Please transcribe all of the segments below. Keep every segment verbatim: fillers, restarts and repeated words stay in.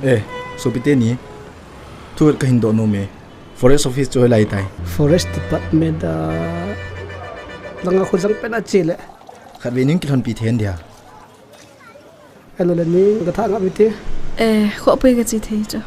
Eh, sopite ni, thu kahin doh nom e. Forest office chu hoilai tai? Forest department a langa khu jang pen a che le. Khatvei ning kilhonpi thei dia. Hello, Lenny, ka thah ngap iti. Eh, kho pui ka chi thei chu.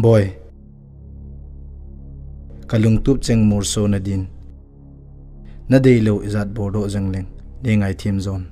Boi, ka lungtup cheng murso na din. Na deilou ijat bol doh jeng leng, nei ngaithem jon.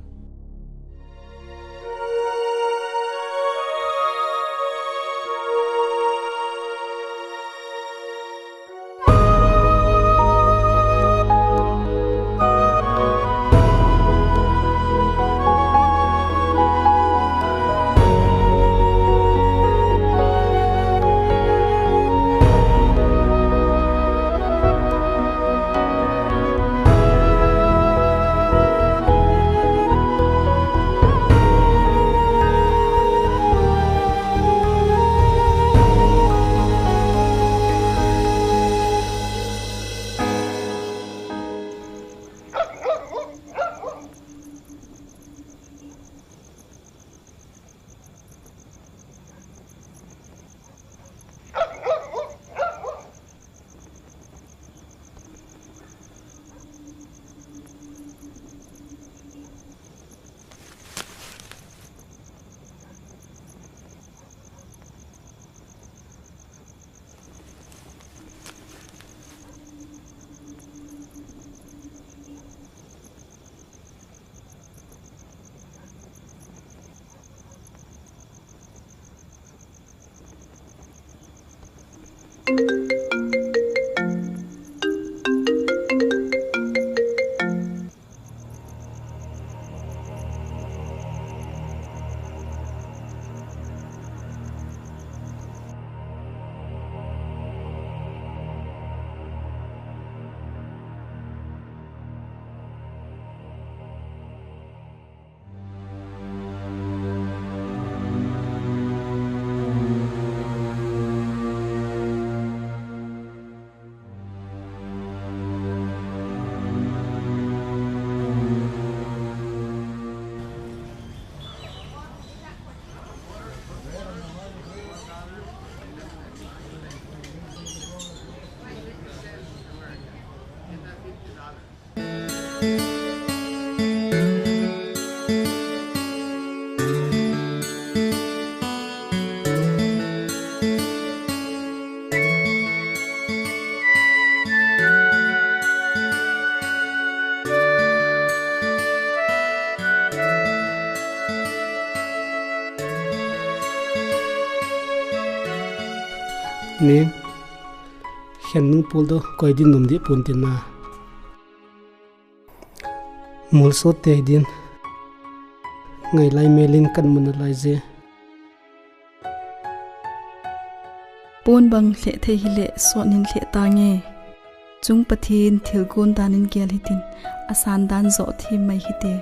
Ni, khen nung pul do, koi din nom di pun tin na. Mul so te din. Ngai lai melin kan mun lai je. Pon bang lheh thei hileh sot nin lheh tange. Chung Pathen thilgon danin gel hitin, asan dan joh thim mai hite.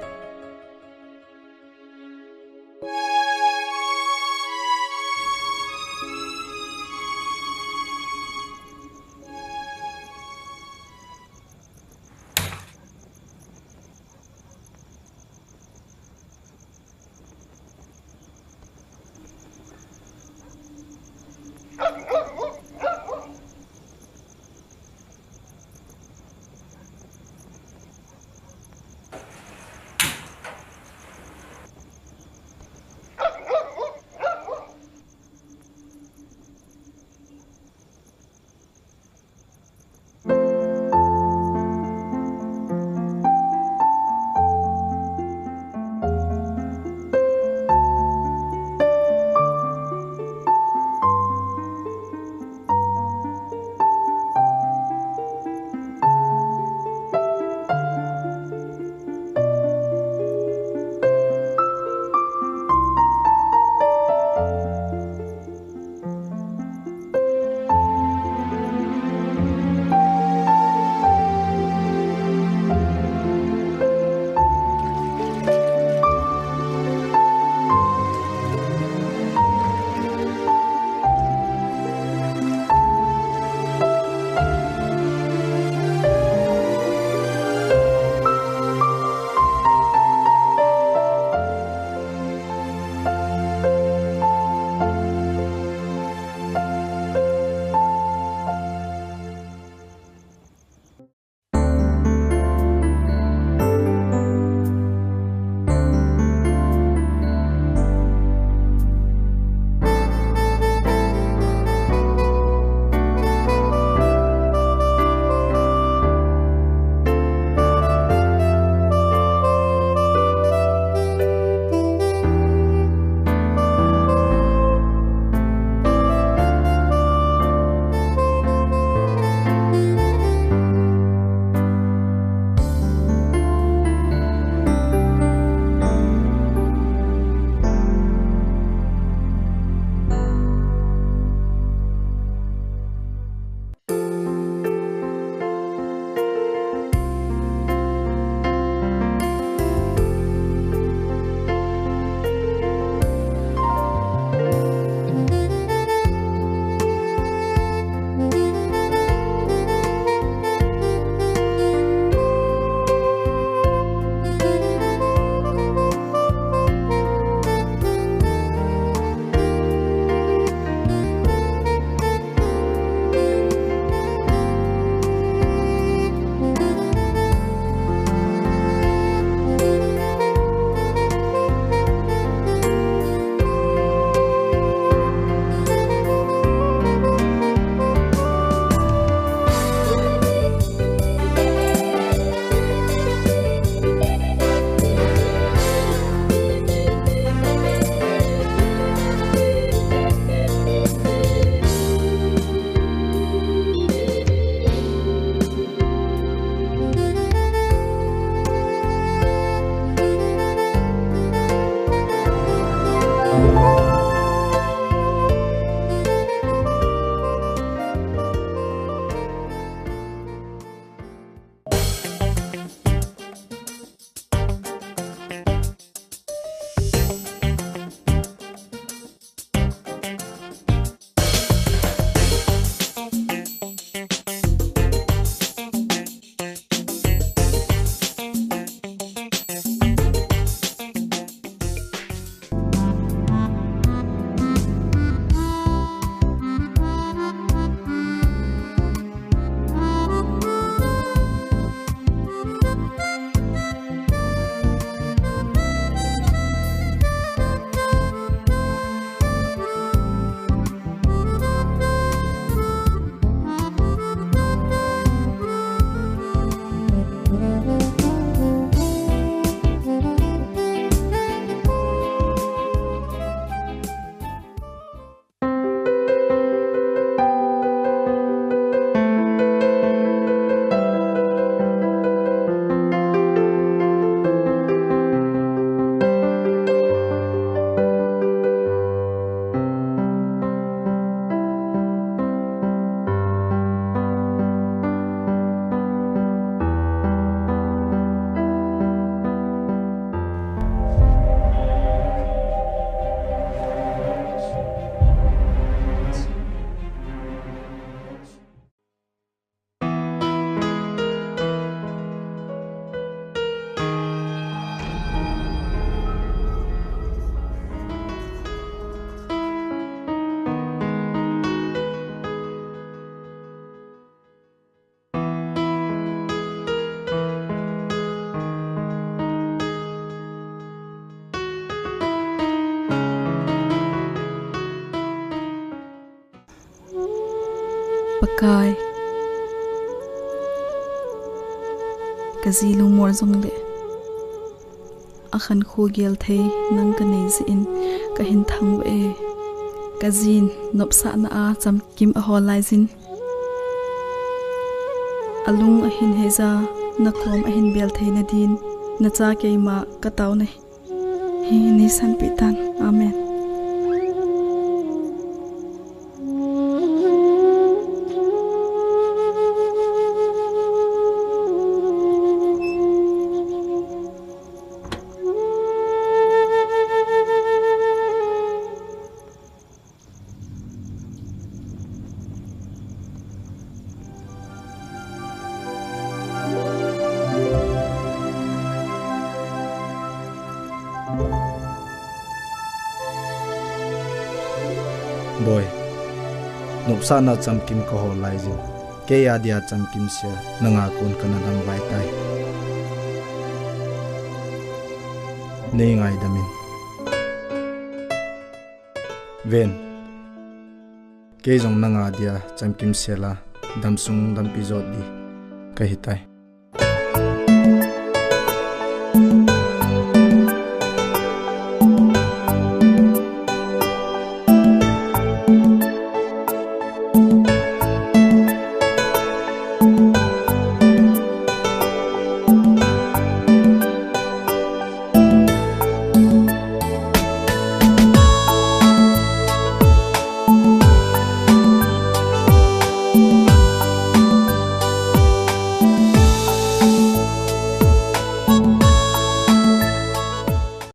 Kai, kaji lungmol jongle, akhankho gel thei nang kanei jeh in kahin thangvah e. Kajin nopsahna a chamkim ahol laijin, alung ahin heija, nakom ahin bel theina din, nacha keima katao nahi. Hi neisanpeh tan. Amen. Boi, nopsahna chamkim kahol laijin, kei adia chamkim sel nanga kon kana damvai tai. Neingaidam in. Ven, kei jong nanga dia chamkim sel a damsung lampi jot di kahitai.